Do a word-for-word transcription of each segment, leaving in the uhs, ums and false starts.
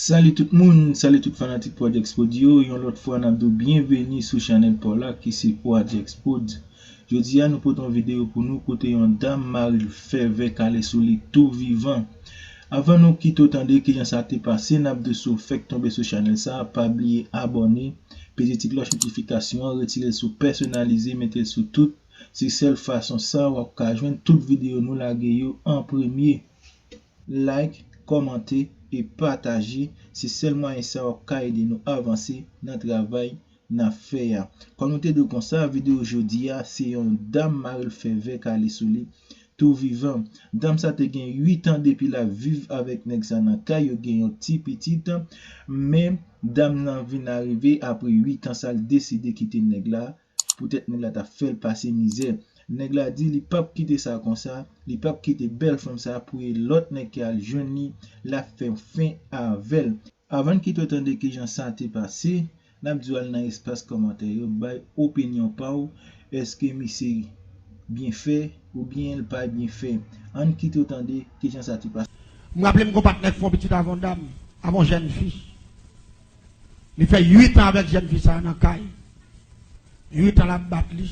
Salut tout moun, salut tout fanatik Project Prod yo, yon lòt fwa n ap di w byenveni sou chanèl pa w la ki se Project Prod. Jodi a nou pote yon videyo pou nou kote yon dam mari l fè vè kale sou li tou vivan. Avan nou kite w tande kijan sa te pase, n ap di w si w fèk tonbe sou chanèl sa, pa bliye abòne, peze ti klòch notifikasyon an, retire l sou pèsonalize, mete l sou tout. Se sèl fason sa w ap ka jwenn tout videyo nou lage yo an premye. Like, kòmante e pataje. Se sèl mwayen sa w ap ka ede nou avanse nan travay n ap fè a. Kòm nou te di w konsa, videyo jodi a, se yon dam mari l fè vè kale sou li tou vivan. Dam sa te gen uit an depi l ap viv avèk nèg sa nan kay, yo gen yon ti pitit, men dam nan vin arive apre uit an sa, l deside kite nèg la, poutèt nèg la t ap fè l pase mizè. Nèg la di li p ap kite sa konsa, li p ap kite bèl fanm sa pou e lòt nèg ki al jwenn li, l ap fè fen avè l. Avan n kite w tande kijan sa te pase, n ap di w al nan espas kòmantè yo, bay opinyon pa w, èske misye byen fè oubyen l pa byen fè? Ann kite w tande kijan sa te pase. M raple m gon patnè k fè yon pitit avè yon dam, avè yon jèn fi. Li fè uit an avèk jèn fi sa a nan kay. Uit an l ap bat li.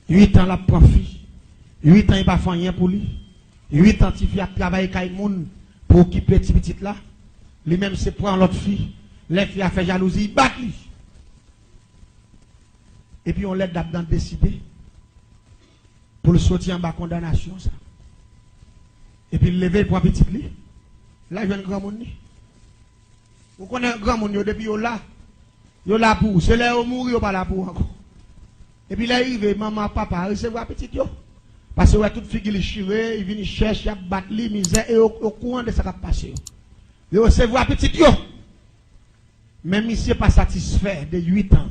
Uit an l ap pran fi. Uit an li pa fè anyen pou li. Uit an tifi ap travay kay moun pou okipe ti pitit la. Li menm se pran lòt fi. Lè fi a fè jalouzi, li bat li. Epi yon lè dam nan deside pou l soti anba kondanasyon sa. Epi l leve, l pran pitit li, l al jwenn granmoun li. Ou konnen granmoun yo, depi yo la, yo la pou ou. Se lè yo mouri, yo pa la pou ou ankò. Epi lè rive, manman ak papa a resevwa pitit yo. Paske yo wè tout figi li chire, li vini chèch, y ap bat li, mizè, e yo okouran de sa k ap pase yo. Yo resevwa pitit yo. Men misye pa satisfè de uit an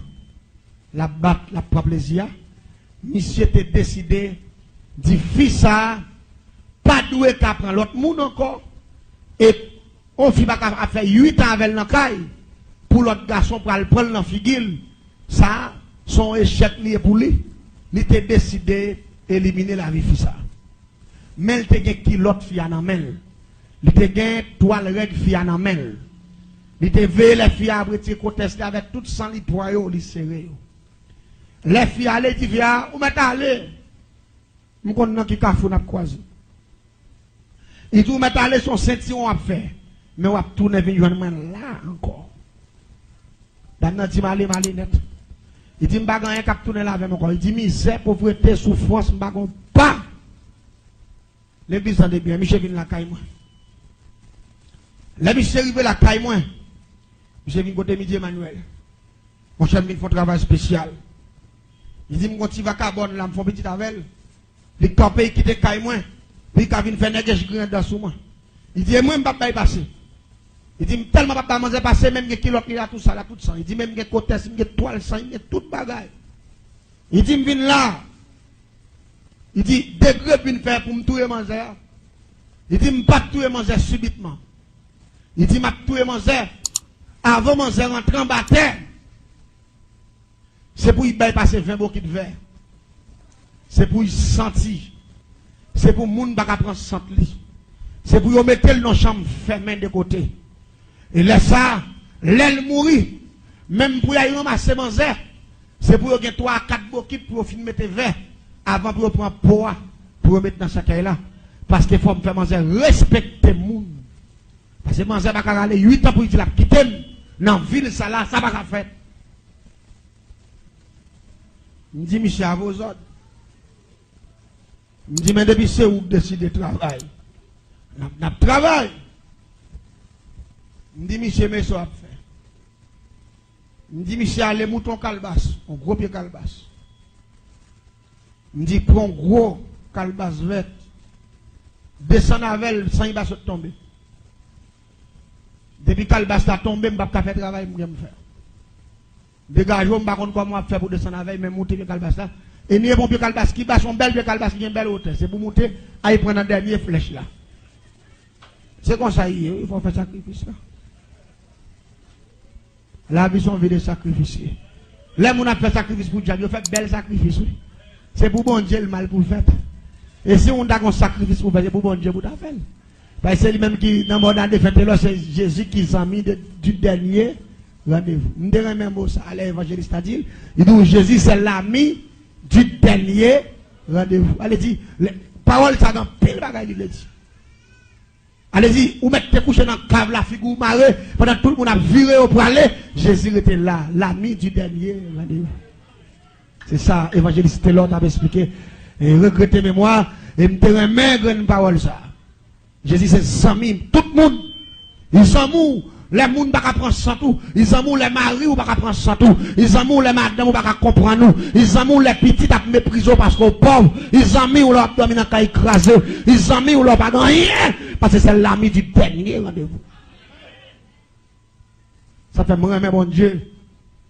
l ap bat, l ap pran plezi a. Misye te deside di fi sa a pa dwe ka pran lòt moun ankò. E yon fi pa ka ap fè uit an avè l nan kay pou lòt gason pral pran l nan figi l. Sa a, se yon echèk li ye pou li. Li te deside elimine lavi fi sa a. Men l te gen kilòt fi a nan men l. Li te gen twal règ fi a nan men l. Li te veye lè fi a ap retire kotès li avèk tout san li pran yo, li sere yo. Lè fi a ale, li di fi a, "Ou mèt ale. M konn nan ki kafou n ap kwaze." Li di, "Ou mèt ale, se yon sentiwon w ap fè. Men w ap tounen vin jwenn mwen la ankò." Dam nan di m ale, m ale nèt. Li di m pa gen anyen k ap tounen la avè m ankò. Li di mizè, povrete, soufrans, m pa gen yon pa. Legliz tande byen, misye vin lakay mwen. Lè misye rive lakay mwen, misye vin kote m, li di Emmanuel, monchè, m vin fè yon travay espesyal. Li di m gon ti vakabòn la, m fè yon pitit avè l. Li kanpe, li kite kay mwen, pou li ka vin fè nègès griyen dan sou mwen. Li di, e mwen, m p ap bay pase. Li di, m tèlman p ap bay manzè pase, menm gen kilòt li la, tout sa la, tout san. Li di, menm gen kotès, m gen twal san, m gen tout bagay. Li di, m vin la. Li di, degre vin fè pou m touye manzè a. Li di, m p ap touye manzè sibitman. Li di, m ap touye manzè avan manzè rantre anba tè. Se pou y bay pase ven bokit vè. Se pou y santi. Se pou moun pa ka pran sant li. Se pou yo mete l nan chanm fèmen de kote. E lè sa a, lè l mouri, menm pou y al ranmase manzè, se pou yo gen twa a kat bokit pou yo fin mete vè, avan pou yo pran po a, pou yo met nan sèkèy la. Paske fò m fè manzè respekte moun. Paske manzè pa ka rale uit an pou li di l ap kite m nan vil sa la, sa pa ka fèt. M di misye, a vo zòd. M di, men depi se ou k deside travay, n ap, n ap travay. M di misye, men sa w ap fè. M di misye, ale moute yon kalbas, yon gwo pye kalbas. M di, pran yon gwo kalbas vèt, desann avè l san li pa sot tonbe. Depi kalbas la tonbe, m p ap ka fè travay m gen m fè. Degaje w, m pa konn kòman w ap fè pou desann avè l, men moute pye kalbas la. E ni e bon pye kalbas ki bas, yon bèl pye kalbas ki gen bèl wotè. Se pou moute, al pran nan dènye flèch la. Se konsa l ye, wi, fò w fè sakrifis la. Lavi se yon vi de sakrifis li ye. Lè moun ap fè sakrifis pou dyab, yo fè bèl sakrifis, wi. Se pou Bondye l mal pou l fèt. E si moun ta gen yon sakrifis pou fè, se pou Bondye pou ta fè l. Paske se li menm ki nan mòd a defèt lò, se Jezi ki zanmi de, du dènye randevou. M te renmen mo sa, lè evanjelis la di l, li di w, Jezi se lami du dènye randevou. Ale di, lè, pawòl sa gen anpil bagay li vle di. Ale di, ou mèt te kouche nan kav la, figi w mare, pandan tout moun ap vire yo prale, Jezi rete la, lami du dènye randevou. Se sa evanjelis Telor t ap esplike. E regrete memwa, e m te renmen grenn pawòl sa. Jezi se zanmi tout moun. Li zanmi w lè moun pa ka pran sant ou. Li zanmi w lè mari w pa ka pran sant ou. Li zanmi w lè madanm ou pa ka konprann ou. Li zanmi w lè pitit ap meprize w paske w pòv. Li zanmi w lè w ap dòmi nan kay kraze. Li zanmi w lè w pa gen anyen. Paske se lami di dènye randevou. Sa fè mwen renmen Bondye.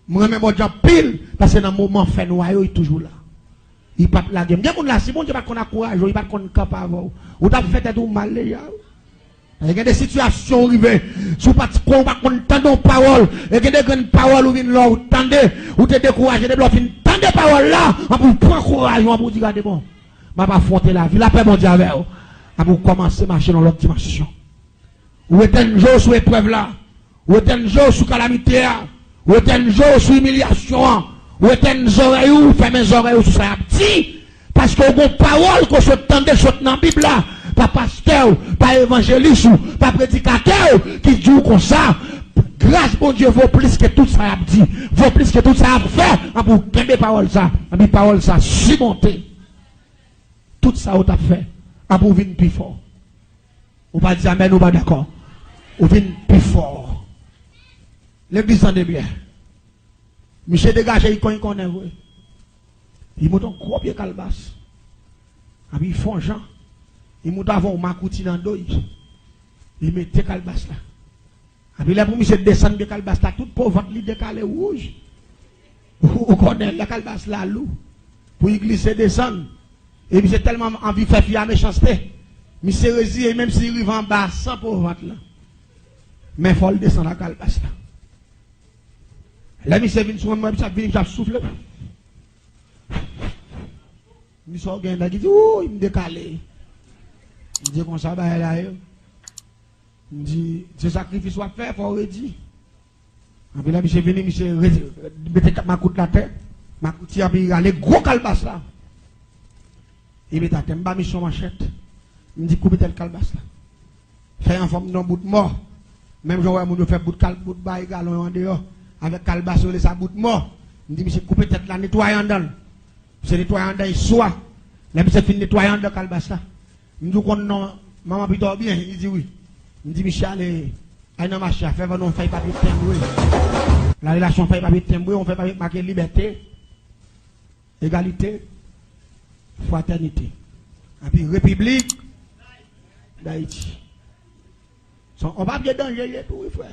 Mwen renmen Bondye anpil, paske nan moman fènwa yo, li toujou la. Li p ap lage m. Gen moun la, si Bondye pa t konn ankouraje w, li pa t konn kanpe avè w, ou t ap fè tèt ou mal deja wi. Paske gen de sitiyasyon ou rive, si w pa t konn, ou pa t konn tande yon pawòl, e gen de grenn pawòl ou vin lè w tande, ou te dekouraje, depi lè w fin tande pawòl la, anpi w pran kouraj ou, anpi w di, gade bon, m ap afwonte lavi, lapè Bondye avè w, anpi w kòmanse mache nan lòt dimansyon. Ou etenn je w sou eprèv la. Ou etenn je w sou kalamite a. Ou etenn je w sou imilyasyon an. Ou etenn zòrèy ou, fèmen zòrèy ou sou sa y ap di. Paske w gon pawòl ke w sot tande sot nan Bib la, pa pastè w, pa evanjelis ou, pa predikatè w, ki di w konsa, gras Bondye vo plis ke tout sa y ap di, vo plis ke tout sa y ap fè, anpi w kenbe pawòl sa, anpi pawòl sa simonte tout sa w t ap fè, anpi w vin pi fò. Ou pa di amèn, ou pa dakò. Ou vin pi fò. Legliz tande byen. Misye degaje, li konn, li konnen vre. Li monte yon gwo pye kalbas. Epi li fè yon jan. Li monte avè yon makouti nan do l. Li mete kalbas la. Epi lè pou misye desann pye kalbas la, tout po vant li dekale wouj. Ou, ou konnen lè kalbas la lou. Pou li glise desann. E misye tèlman anvi fè fi a mechanste. Misye reziye, menm si li rive anba san po vant lan. Men fò l desann ak kalbas la. Lè misye vin sou mwen, misye ap vini, misye ap soufle. Misye ou gen nèg ki di, "Wouy, m dekale." M di, "Konsa bagay la ye." M di, "Se sakrifis w ap fè, fò w redi." Anpi lè misye vini, misye re-, mete makout la atè, makouti anpi rale gwo kalbas la. Li mete atè, m ba misye yon manchèt. M di, "Koupe tèt kalbas la. Fè yon fòm nan bout mò." Menm jan w wè moun yo fè bout kal-, bout bay galon yo andeyò, avèk kalbas yo rele sa bout mò. M di, "Misye koupe tèt la, netwaye anndan l." Misye netwaye anndan l swa. Lè misye fin netwaye anndan kalbas la, m di, "Ou konn non manman pita w byen?" Li di, "Wi." M di, "Misye ale, al nan mache a, fè vann yon fèy papye tenbre. La relasyon fèy papye tenbre, yon fèy papye k make libète, egalite, fratènite. Epi Repiblik Dayiti." Se yon papye danje l ye tou, wi, frè.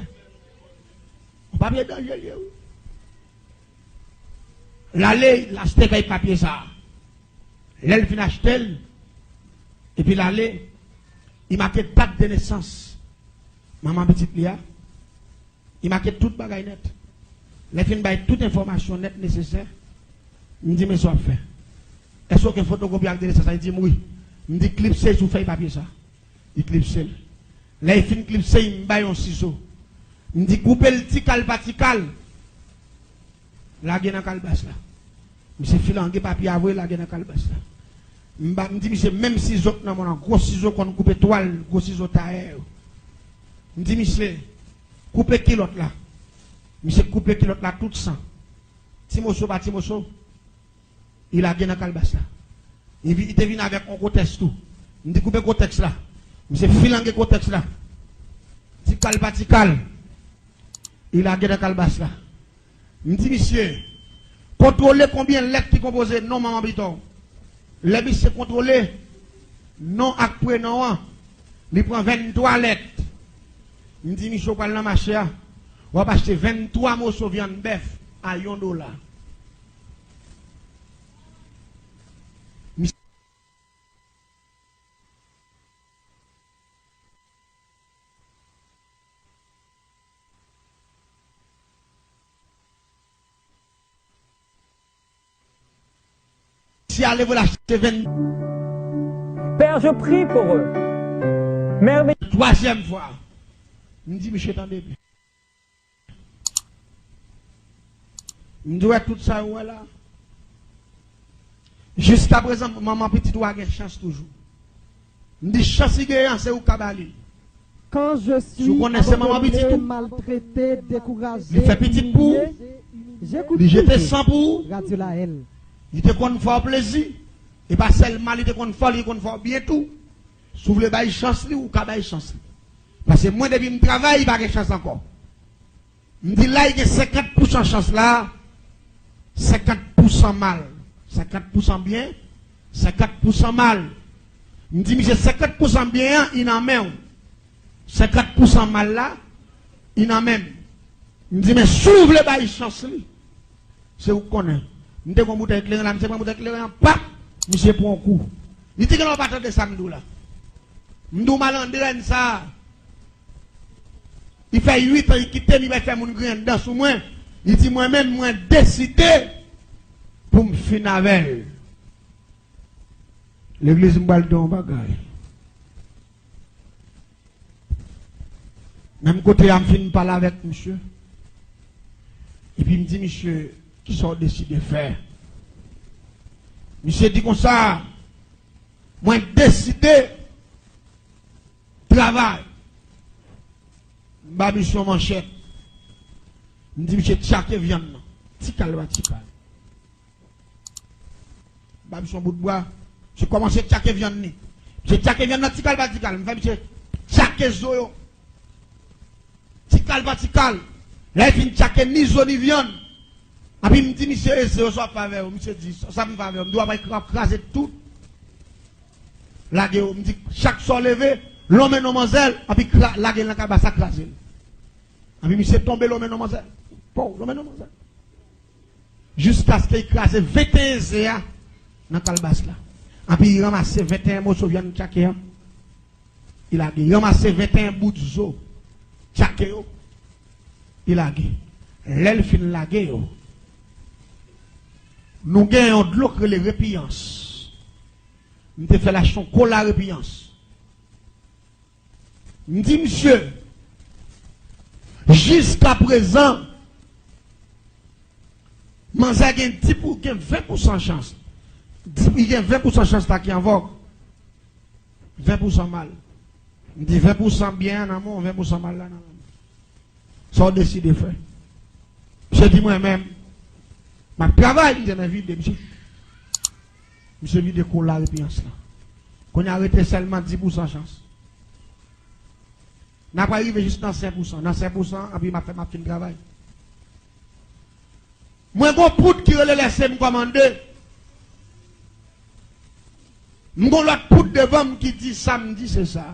Yon papye danje l ye, wi. L ale, l achte fèy papye sa a. Lè l fin achte l, epi l ale, li make dat de nesans manman pitit li a. Li make tout bagay nèt. Lè fin bay tout enfòmasyon nèt nesesè, m di, "Men sa w ap fè. Èske w gen fotokopi ak de nesans la?" Li di m, "Wi." M di, "Klipse sou fèy papye sa." Li klipse l. Lè li fin klipse, m bay yon sizo. M di, "Koupe l ti kal pa ti kal. Lage nan kalbas la." Misye filange papye a vre, lage nan kalbas la. M ba, m di misye, "Menm sizo k nan men w lan, gwo sizo konn koupe twal, gwo sizo tayè yo." M di misye, "Koupe kilòt la." Misye koupe kilòt la tout san. Ti moso pa ti moso, li lage nan kalbas la. Li vi-, li te vin avèk yon gwo tèks tou. M di, "Koupe gwo tèks la." Misye filange gwo tèks la. Ti kal pa ti kal, li lage nan kalbas la. M di misye, "Kontwole konbyen lèt ki konpoze non manman pita w." Lè misye kontwole non ak prenon an, li pran venntwa lèt. M di misye, "Ou pral nan mache a, w ap achte venntwa moso vyann bèf a yon dola." Si ale vre l achte venn. Père, je prie pour eux. Mèvèy. Twazyèm fwa, m di misye, tande byen. M di, wè tout sa ou wè la. Jiskaprezan, manman pitit ou a gen chans toujou. M di, chans li genyen an, se ou k ka ba li l. Quand je suis abandonné, maltraité, découragé, humilié, j'écoute toujours Radio Lael. Li jete san pou ou. Li te konn fè w plezi. E pa sèlman li te konn fè w, li te konn fè w byen tou. Si w vle bay chans li, ou ka bay chans li. Paske mwen, depi m travay, li pa gen chans ankò. M di la, li gen senkant pousan chans la, senkant pousan mal. Senkant pousan byen, senkant pousan mal. M di misye, senkant pousan byen an, li nan men w. Senkant pousan mal la, li nan men m. M di, men si w vle bay chans li, se ou k konnen. M te gen yon boutèy kleren la, misye pran boutèy kleren an, pap, misye pran yon kou. Li di, genlè w pa tande sa m di w la. M di w, malandren sa a, li fè uit an, li kite m, li bay fè moun griyen dan sou mwen. Li di, mwen menm, mwen deside pou m fin avè l. Legliz, m pral di w yon bagay. Menm kote a, m fin pale avèk misye. Epi m di misye, kisa w deside fè? Misye di konsa, mwen deside travay. M ba misye yon manchèt. M di misye tchake vyann nan. Ti kal pa ti kal. M ba misye yon bout bwa. Misye kòmanse tchake vyann li. Misye tchake vyann nan ti kal pa ti kal. M fè misye tchake zo yo. Ti kal pa ti kal. Lè l fin tchake ni zo ni vyann. Epi m di misye, e zo yo sa w ap fè avè yo? Misye di, sa m fè avè yo? M di, w ap kraze tout. Lage yo. M di, chak sa w leve, lonmen non manzè l, epi kra-, lage l nan kalbas la, kraze l. Epi misye tonbe lonmen non manzè l. Pow, lonmen non manzè l. Jiskaske li kraze venteyen ze a nan kalbas la. Epi li ranmase venteyen moso vyann tchake an, li lage. Li ranmase venteyen bout zo tchake yo, li lage. Lè l fin lage yo, nou gen yon dlo k rele repiyans. M te fè l achte yon kola repiyans. M di misye, jiskaprezan, manzè gen dis pou, gen ven pousan chans. Di, li gen ven pousan chans la ki an vòg. Ven pousan mal. M di, ven pousan byen an nan men w, ven pousan mal la nan men w. Sa w deside fè? Misye di mwen menm, m ap travay, m di men vide, misye. Misye vide kola repiyans lan. Kounye a rete sèlman dis pousan chans. N ap rive jis nan senk pousan. Nan senk pousan, epi m ap fè, m ap fin travay. Mwen gon poud ki rele lèse m kòmande. M gon lòt poud devan m ki di sa m di se sa.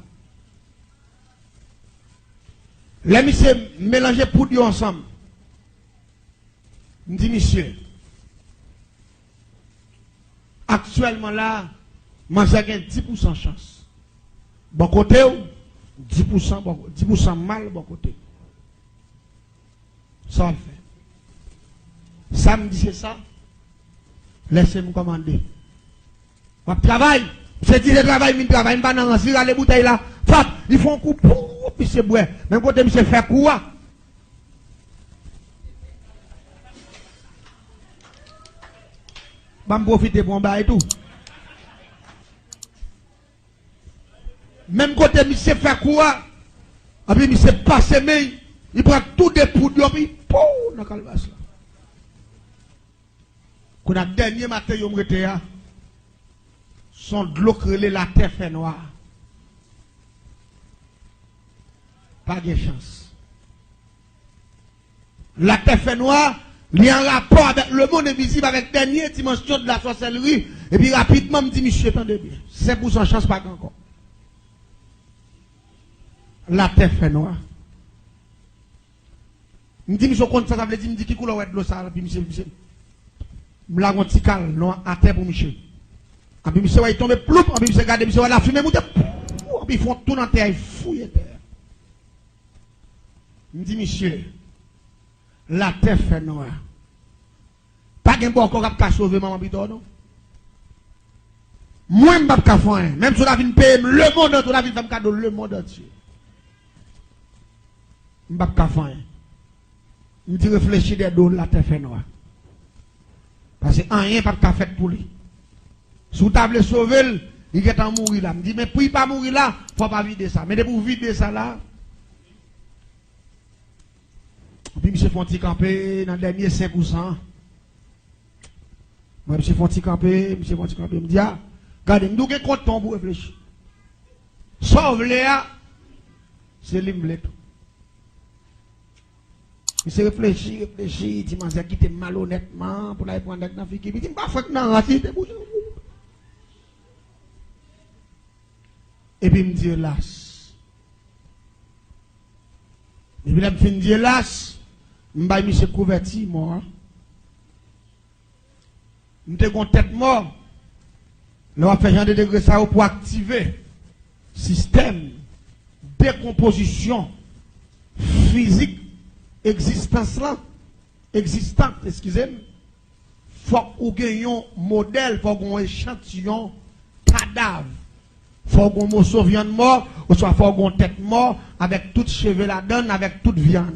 Lè misye melanje poud yo ansanm, m di misye, aktyèlman la, manzè gen dis pousan chans bò kote w, dis pousan bò, dis pousan mal bò kote w. Sa w ap fè? Sa m di se sa. Lèse m kòmande. W ap travay. Misye di se travay, m vin travay, m pa nan ransi, rale boutèy la. Fap, li fè yon kou, pou, misye bwè. Menm kote misye fè kou a. Ban m pwofite pou yon bagay tou. Menm kote misye fè kou a, epi misye pase men, li pran tou de poud yo, epi pou nan kalbas la. Kounye a dènye maten yo m rete a, se yon dlo k rele latè fè nwa. Pa gen chans. Latè fè nwa, li an rapò avèk lemonn envizib, avèk dènye dimansyon de la sòsèlri. Epi rapidman, m di misye, tande byen. Senk pousan chans pa gen ankò. Latè fè nwa. M di misye, w konn sa sa vle di? M di, ki koulè w wè dlo sa a? Epi misye, misye, m lage yon ti kal non atè pou misye. Epi misye wè, li tonbe ploup, epi misye gade, misye wè lafimen moute, pou, epi fè yon tou nan tè a, li fouye tè a. M di misye, latè fè nwa. Pa gen bòkò k ap ka sove manman pita w non. Mwen, m p ap ka fè anyen. Menm si w ta vin peye m lemonn antye, w ta vin fè m kado lemonn antye, m p ap ka fè anyen. M di reflechi dèyè do w, latè fè nwa. Paske anyen p ap ka fèt pou li. Si w ta vle sove l, li gentan mouri la. M di, men pou li pa mouri la, fò w pa vide sa. Men depi w vide sa la, epi misye fè yon ti kanpe nan dènye senk pou san an. Mwen, misye fè yon ti kanpe, misye fè yon ti kanpe. M di, a, gade, m di w gen kont tan pou reflechi. Sa w vle a, se li m vle tou. Misye reflechi, reflechi, di manzè kite m malonètman pou l al pran nèg nan figi. Li di, m pa fwenk nan rans, li te bouche. Epi m di, elas. Epi lè m fin di, elas, m bay misye kouvèti mò a. M te gon tèt mò. Lè w ap fè jan de degre sa yo pou aktive sistèm dekonpozisyon fizik egzistans lan, egzistan, eskize m, fòk ou gen yon modèl, fòk ou gen yon echantiyon kadav. Fòk ou gen yon moso vyann mò, oswa fòk ou gen yon tèt mò avèk tout cheve ladann, avèk tout vyann.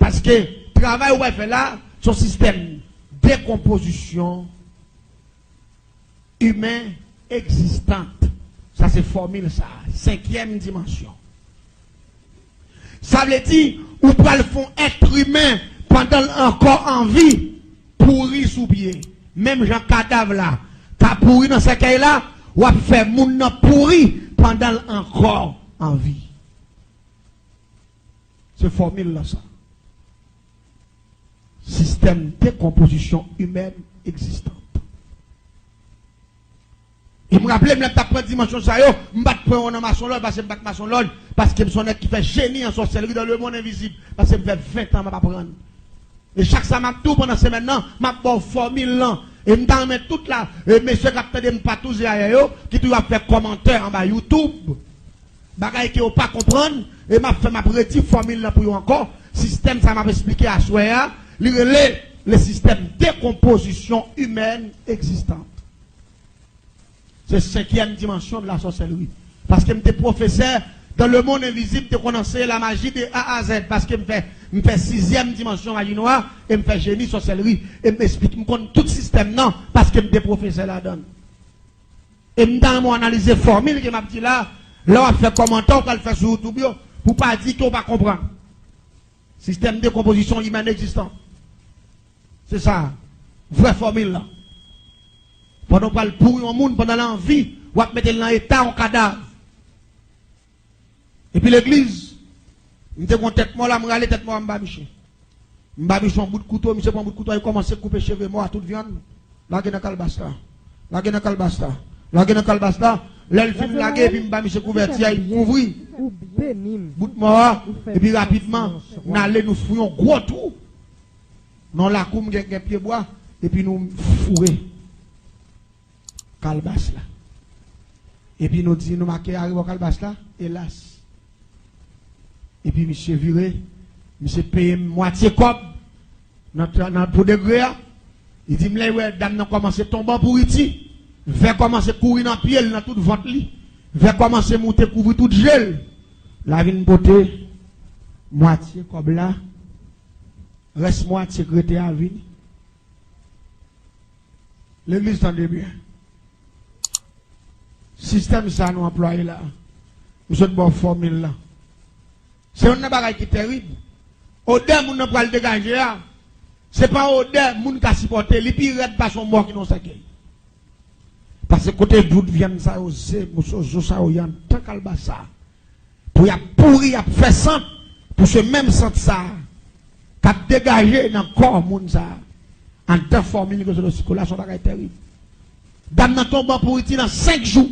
Paske travay ou pral fè la, se yon sistèm dekonpozisyon imen egzistan. Sa se fòmil sa, senkyèm dimansyon. Sa vle di, ou pral fè yon èt imen pandan l ankò an vi pouri sou pye. Menm jan kadav la ka pouri nan sèkèy la, w ap fè moun nan pouri pandan l ankò an vi. Se fòmil la sa. Sistèm dekonpozisyon imèn egzistan. E m raple m, lè m t ap pran dimansyon sa yo, m pa t pran yo nan masonlòj, paske m pa t masonlòj, paske m se yon nèg ki fè jeni an sòsèlri dans le monde invisible, paske m fè ven tan m ap aprann. E chak sa m ap di w pandan semèn nan, m ap ba w fòmil lan. E m ta renmen tout la, e mesye k ap tande m patouze ayè yo, ki toujou ap fè kòmantè anba YouTube. Bagay ke yo pa konprann, e m ap fè, m ap redi fòmil lan pou yo ankò. Sistèm sa m ap esplike aswè a, li rele le système de composition humaine existante. Se senkyèm dimansyon de la sorcellerie. Paske m te pwofesè dans le monde invisible, m te konn anseye la maji de A a Z. Paske m fè, m fè sizyèm dimansyon maji nwa, e m fè jeni sòsèlri, e m esplike, m konn tout sistèm nan, paske m te pwofesè ladan l. E m ta renmen w analize fòmil ke m ap di la, lè w ap fè kòmantè w pral fè sou YouTube yo, pou w pa di ke w pa konprann. Sistèm de konpozisyon imèn egzistan. Se sa, vrè fòmil lan. Pandan w pral pouri yon moun, pandan l an vi, w ap mete l nan eta yon kadav. Epi legliz, m te gon tèt mò la, m rale tèt mò a, m ba misye. M ba misye yon bout kouto, misye pran bout kouto a, li kòmanse koupe cheve mò a, tout vyann, lage nan kalbas la. Lage nan kalbas la. Lage nan kalbas la. Lè l fin lage, epi m ba misye kouvèti a, li kouvri bout mò a, epi rapidman, n ale nou fouye yon gwo twou nan lakou m gen, gen pyebwa, epi nou foure kalbas la. Epi nou di, nou make a rebò kalbas la, elas. Epi misye vire, misye peye m mwatye kòb nan, nan, pou degre a. Li di m lè l wè dam nan kòmanse tonbe an pouriti, vè kòmanse kouri nan pye l, nan tout vant li. Vè kòmanse moute kouvri tout je l. L a vin pote mwatye kòb la, rès mwatye k rete a vini. Legliz, tande byen. Sistèm sa nou anplwaye la, m sot ba w fòmil lan. Se youn nan bagay ki terib. Odè moun nan pral degaje a, se pa odè moun ka sipòte, li pi rèd pase yon mò ki nan sèkèy. Paske kote bout vyann sa yo, ze, moso zo sa yo, ye anndan kalbas sa. Pou y ap pouri, y ap fè sant, pou se menm sant sa a k ap degaje nan kò moun sa a, anndan fòmil ke se le sikola, se yon bagay terib. Dam nan tonbe an pouriti nan senk jou.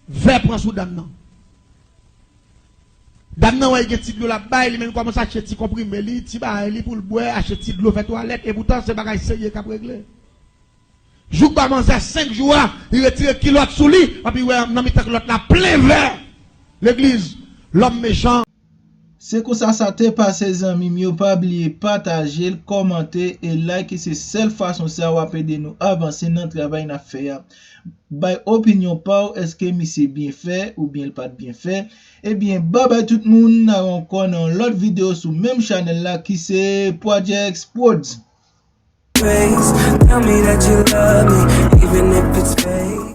Vè pran sou dam nan. Dam nan wè l gen ti dlo l ap bay, li menm li kòmanse achte ti konprime li, ti bagay li pou l bwè, achte ti dlo, fè twalèt, epoutan se bagay serye k ap regle. Jouk ba manzè senk jou a, li retire kilòt sou li, epi wè nan mitan kilòt la plen vè. Legliz, lòm mechan. Se konsa sa te pase, zanmi m yo. Pa bliye pataje l, kòmante e like. Se sèl fason sa w ap ede nou avanse nan travay n ap fè a. Bay opinyon pa w, èske misye byen fè oubyen l pa t byen fè? Ebyen, babay tout moun, n a wè ankò nan yon lòt videyo sou menm chanèl la ki se Projects Prodz. Face. Tell me that you love me, even if it's fake.